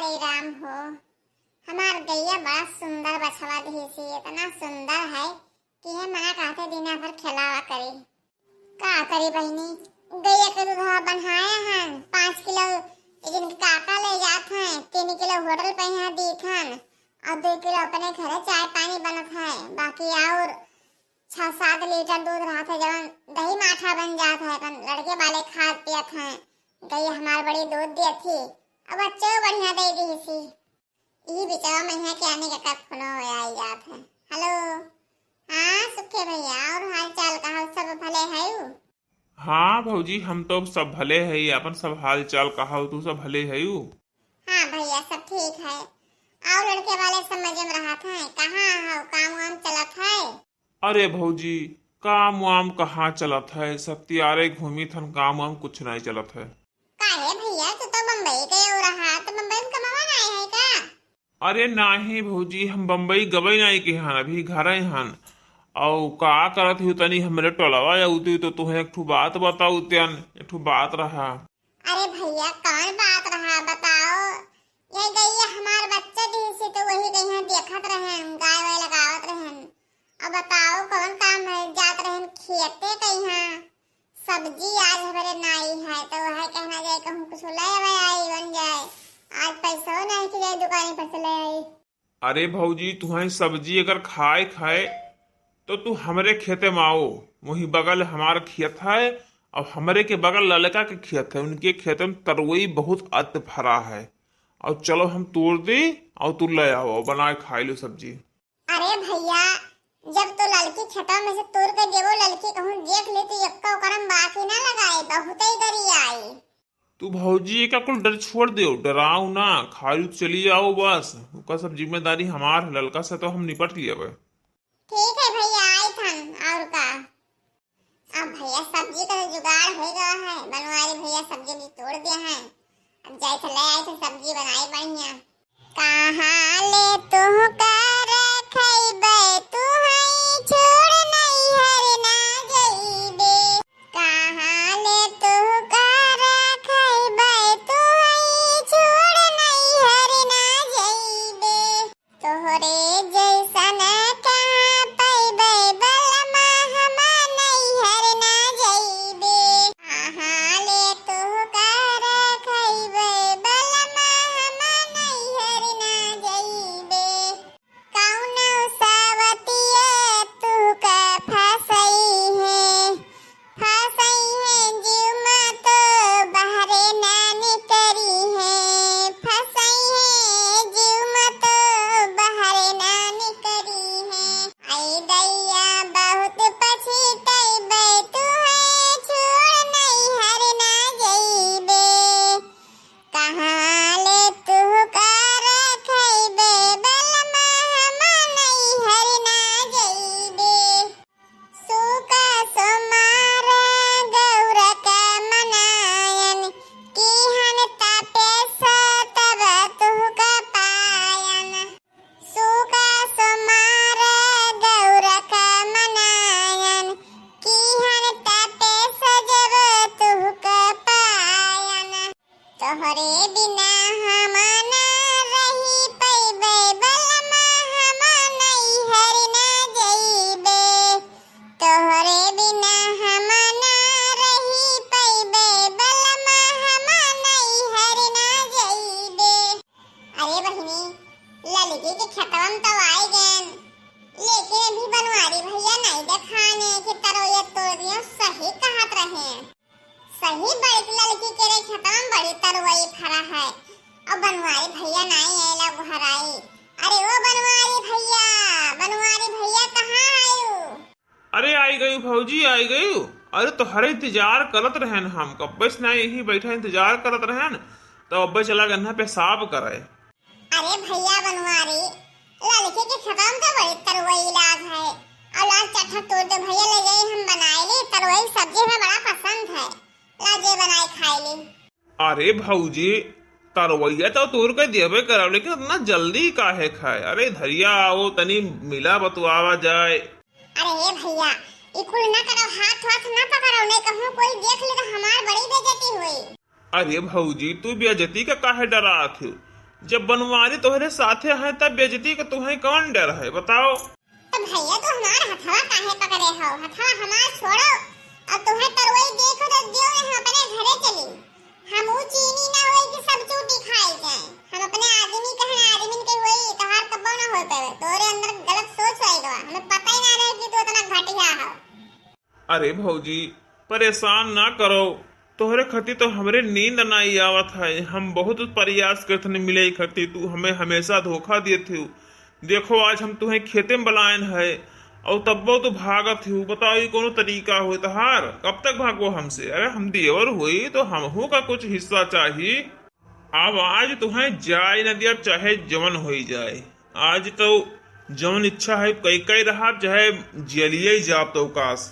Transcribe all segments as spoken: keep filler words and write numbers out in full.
अरे राम हो, हमार गइया बड़ा सुंदर बछवा दिहिसी, इतना सुंदर है कि ये मना कहते दिना भर खेलावा करी। का करी बहिनी, गइया के दूधवा बन्हाए हन, पाँच किलो एक दिन के काका ले जात हैं, तीन किलो होटल पे यहाँ दीत हन, और दो किलो अपने घरे चाय पानी बनत है, बाकी और छह सात लीटर दूध रहत है, जवन दही माठा बन जात है, अपन लड़के वाले खात पियत हैं। गइया हमार बड़ी दूध दियत ही, अब बच्चे को बढ़िया दे दिहिसी। ई बिचवा में यहाँ के आने के कब फोनो आई जात है। हेलो, हाँ सुखे भइया, और हाल चाल का हाल, सब भले है? हाँ भौजी, हम तो सब भले है, अपन सब हाल चाल कहा, तू सब भले है? हाँ भइया, सब ठीक है। और लड़के वाले सब मजे में रहत हैं? कहाँ हो, काम वाम चलत है? अरे भौजी, काम वाम कहाँ चलत है, सब तियारे घूमी थन, काम वाम कुछ नहीं चलत है। काहे भइया, तू तो बम्बई गए हो रहा, तो बम्बई में कमावा नहीं है का? अरे नाही भौजी, हम बम्बई गबई नाही के हन, अभी घरे हन। अउ का करत ही तनी हमरे टोलवा या उती तो तुहे एक ठो बात बताऊ तेन, एक ठो बात रहा। अरे भइया, कौन बात रहा, बताओ। ये गइया हमार बच्चा दिहिसी तो वही गइया देखत रहन, गाय वाय लगावत रहन। अब बताओ कौन काम है, जात रहन खेते कइहाँ। सब्जी आज हमरे नाई है, तो वह कहना जाए कहूँ कुछ ले आवे आई बन जाए। आज पैसो नहीं कि जाए दुकान पर से ले आई। अरे भौजी, तुहई सब्जी अगर खाए खाए तो तू हमरे खेते में आओ, वही बगल हमार खेत है। और हमरे के बगल ललका के खेत है, उनके खेत में तरोई बहुत अत फरा है। और चलो हम तोड़ दी और तू ले आओ, बनाए खाए लो सब्जी। अरे भइया, जब तो ललकी खेतवा में से तोड़ के देबो, ललकी कहूँ देख ले तो एक्का ओकरा में बाकी ना लगाए, बहुते ही डरी आई। तू भौजी एका कुल डर छोड़ देउ, डराउ ना, खाइल चली आओ बस, ओकर सब जिम्मेदारी हमार है, ललका से तो हम निपट लियबे। ठीक है भइया, आई थन, और का। अब भइया सब्जी का जुगाड़ हो गया है, बनवारी भइया सब्जी भी तोड़ दिया है, अब जाए थे ले आए थे सब्जी बनाए बढ़िया। कहाँ ले तुहका रखइबे, तुहई छोड़ नैहर ना जइबे। कहाँ ले तुहका रखइबे, तुहई छोड़ नैहर ना जइबे। तोहरे जैसन कहाँ पइबे, बलमा हम नैहर ना जइबे। कहाँ ले तुहका रखइबे, बलमा हम नैहर ना जइबे। कौनो सवतिया तुहका फँसइहे, फँसइहे जीव मा तो बहरे ना निकरिहे, फँसइहे जीव मा तो बहरे ना निकरिहे। आई दैया बहुत पछितइबे, तुहे छोड़ नैहर ना जइबे। कहाँ ले तुहका रखइबे, बलमा हम नैहर ना जइबे। सुका सोमार गौर का मनायन, किहन तापे स तब तुहका पायन। सुका सोमार गौर का मनायन, किहन तापे स जब तुहका पायन। तोहरे बिना हम ना रही पइबे, बलमा हम नैहर ना जइबे। तोहरे बिना हम ना रही पइबे, बलमा हम नैहर ना जइबे। अरे बहिनी, ललकी के खेतवा में तो आई गएन, लेकिन अभी बनवारी भइया नहीं देखाने कि तरोइया तोड़ दियो, सही कहत रहे। सही बड़की ललकी के रे खेतवा में बड़ी तरोई फरा है, और बनवारी भइया नहीं आएला गोहराई। अरे ओ बनवारी भइया, बनवारी भइया कहाँ आयु? अरे आई गयू भौजी, आई गयू। अरे तोहरे इंतजार करत रहन हम, कब्बे से ना यही बैठा इंतजार करत रहन, तो अब्बे चला गन्ना पेशाब करे। अरे भइया बनवारी, ललकी के खेतवा में तो बड़ी तरोई लाग है, और लाग चट्ठा तोड़ दे भइया, ले जाई हम बनाए ली, तरोई सब्जी हमें बड़ा पसंद है, ला जे बनाए खाए ली। अरे भौजी, तरवैया तो तोड़ के देबे करब, लेकिन इतना जल्दी काहे खाए? अरे धरिया आओ, तनी मिला बतुआवा जाए। अरे ए भइया, ई कुल ना करो, हाथ वाथ ना पकड़ो, नहीं कहूँ कोई देख ले तो हमार बड़ी बेइज्जती होई। अरे भौजी, तू बेइज्जती का काहे डरात हो? जब बनवारी तोहरे साथे है, तब बेइज्जती का तुहैं कौन डर है, बताओ? तो भैया, तू हमार हथवा काहे पकड़े हो? हथवा हमार छोड़ो। और तुहैं तरवई देखो तो दियो, हम अपने घरे चली। हम ऊ चीनी ना होई कि सब चूटी खाई जाए। हम अपने आदमी कहन आदमी के होई, तोहार कब्बो ना हो पावे। तोरे अंदर गलत सोच होई गवा। हमें पता ही ना रहे कि तू इतना घटिया हो। अरे भौजी, परेशान ना करो, तोहरे खातिर तो हमरे नींद नाई आवत है। हम बहुत प्रयास करत हन मिले खातिर, तू हमें हमेशा धोखा देत हो। देखो, आज हम तुहें खेते में बुलायन है और तब्बो तू भागत हो। बताओ, ये कोनो तरीका हो तोहार? कब तक भागो हमसे? अरे, हम देवर होई तो हमहू का कुछ हिस्सा चाही। अब आज तुहें जाए न दिया, चाहे जवन होई जाए। आज तो जवन इच्छा है कई कई रहा, चाहे जेलिए ही जाब तो काश।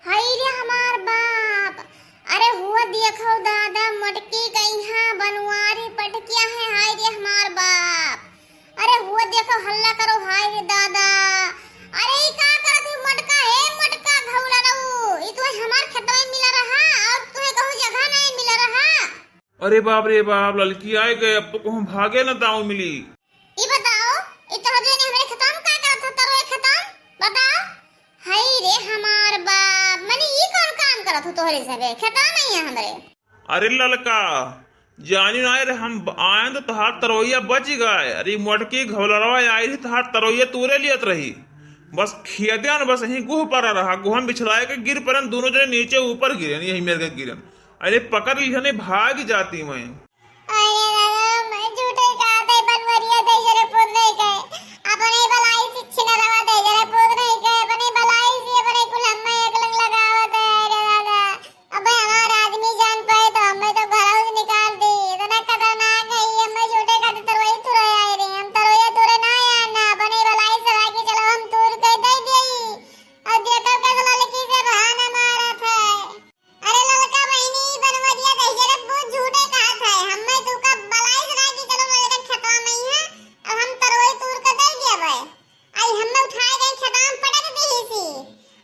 हाय रे हमार बाप, अरे हुआ देखो दादा, मोटकी कइहाँ बनवारी पटकिया है, हाय रे हमार बाप, अरे हुआ देखो हल्ला करो, हाय रे दादा, अरे ई का करत ही मोटका, हे मोटका घौला रहू, ई तो हमार खेतवा में मिला रहा और तुहे कहूँ जगह नहीं मिला रहा। अरे बाप रे बाप, ललकी आए गए, अब तो कहूँ भागे न दाव मिली। ई बताओ, ई तोहर दुआरे हमरे खेतवा में का करत हो, तरोए खेतवा में? बताओ। हाय रे हमार बाप, मने ई कौन काम करत हो तोहरे सबे? खेतवा में ही है हमरे। अरे ललका, जानी ना रे, हम ब-, आयन तो तोहार तरोइया बच गए। अरे मोटकी घौलरवा आई रही, तोहार तरोइया तूरे लियत रही। बस खेदन, बस यहीं गुह पर रहा, गुह में बिछलाए के गिर परन, दोनों जने नीचे ऊपर गिरन, यही मेर के गिरन। अरे पकड़ लिहने, भाग जाती मैं। अरे दादा, मैं झूठे कहा था, बनवरिया दे जरे पूत नहीं गए। अपने बलाई से छिनरवा दे जरे पूत नहीं गए। अपने बलाई से अपने कुल हम्मे एक लंग लगावत है। अरे दादा, अबे हमार आदमी जान पाए तो हमें तो घरों से निकाल दी। इतना खतरनाक है ये, हमें झूठे खातिर तरवई तुरे आए रही। हम तरवई तुरे ना आए ना, अपने बलाई से लाके चलो, हम तूर के दे देई। और देखो कैसे लड़की से बहाना मारत है। अरे ललका बहिनी, बनवरिया दहिजरे बहुत झूठे कहत है। हम्मे तू का बलाई से ना कि चलो मेरे खेतवा में ही है, अब हम तरवई तूर के दे दिया भाई। आई हम्मे उठाए गए खेतवा में पटक दी ही सी।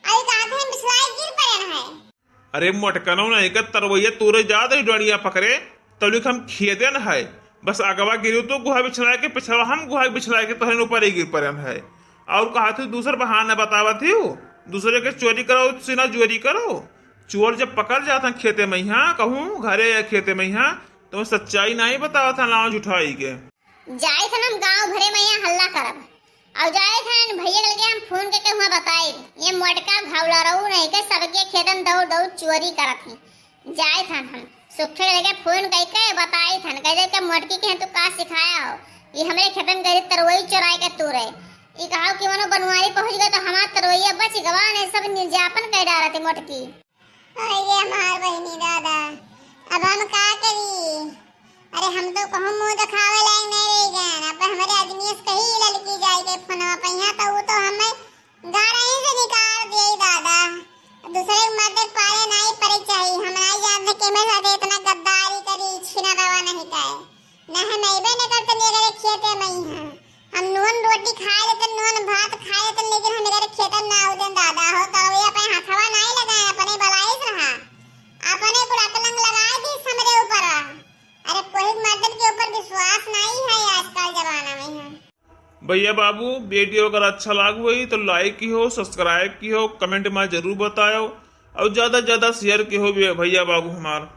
आई कहत है बिछलाई गिर पड़े है। अरे मोटकनो नहीं का तरवैया तूरे जात रही डंडिया पकड़े, तौलिक हम खेदे न है। बस अगवा गिरू तो गुहा बिछलाए के, पिछवा हम गुहा बिछलाए के तोहरे ऊपर ही गिर पड़न है। और कहा थी दूसर बहाना बतावत ही हो, दूसरे के चोरी करो, सीना चोरी करो। चोर जब पकड़ जात हैं खेते में यहाँ, कहूँ घरे या खेते में यहाँ, तो सच्चाई नहीं बतावत हैं, लावा झुठाई के। जाए थन हम गाँव भरे में यहाँ हल्ला करब। और जाए थन भैया के लगे हम फोन करके हुआ बताई, ये मोटका घावला रहू नहीं के सबके खेतन दौड़ दौड़ चोरी करत ही। जाए थन हम सुखे के लगे फोन करके बताई थन, कह दे के मोटकी के तू का सिखाया हो, ये हमरे खेतन गए तरवई चोराई के तू रहे। ये कहा कि मनो बनवारी पहुँच गए तो हमार तरवैया बच गवा, नहीं सब निर्यापन कर डालत ही मोटकी। अरे हमार बहिनी दादा, अब हम का करी? अरे हम तो कहूँ मुँह दिखावे लायक नहीं रह गए। अब हमरे आदमी से कही ललकी जाए के फोनवा पे यहाँ तो वो तो हमें घर ही से निकाल दिए दादा। दूसरे के मर्द के पाले नहीं पड़े चाहिए। हम नहीं जानते कि मैं साथे इतना गद्दारी करी, छीना रवा नहीं करे। ना हम अइबे न करते एकरे खेते में ही हैं। हम नून रोटी खाए लेते, नून भात खाए लेते, लेकिन हम एकरे खेते में ना उदेन दादा हो। तरवैया पे हथवा नहीं लगाए, अपने बलाइस रहा, अपने कुल अकलंग लगाए दी हमरे ऊपर। अरे कोई मर्दन के ऊपर विश्वास नहीं है आजकल जमाना में है। भैया बाबू, वीडियो अगर अच्छा लाग होई तो like किहो, subscribe किहो, comment में जरूर बतायो और ज्यादा से ज्यादा share किहो भैया बाबू हमार।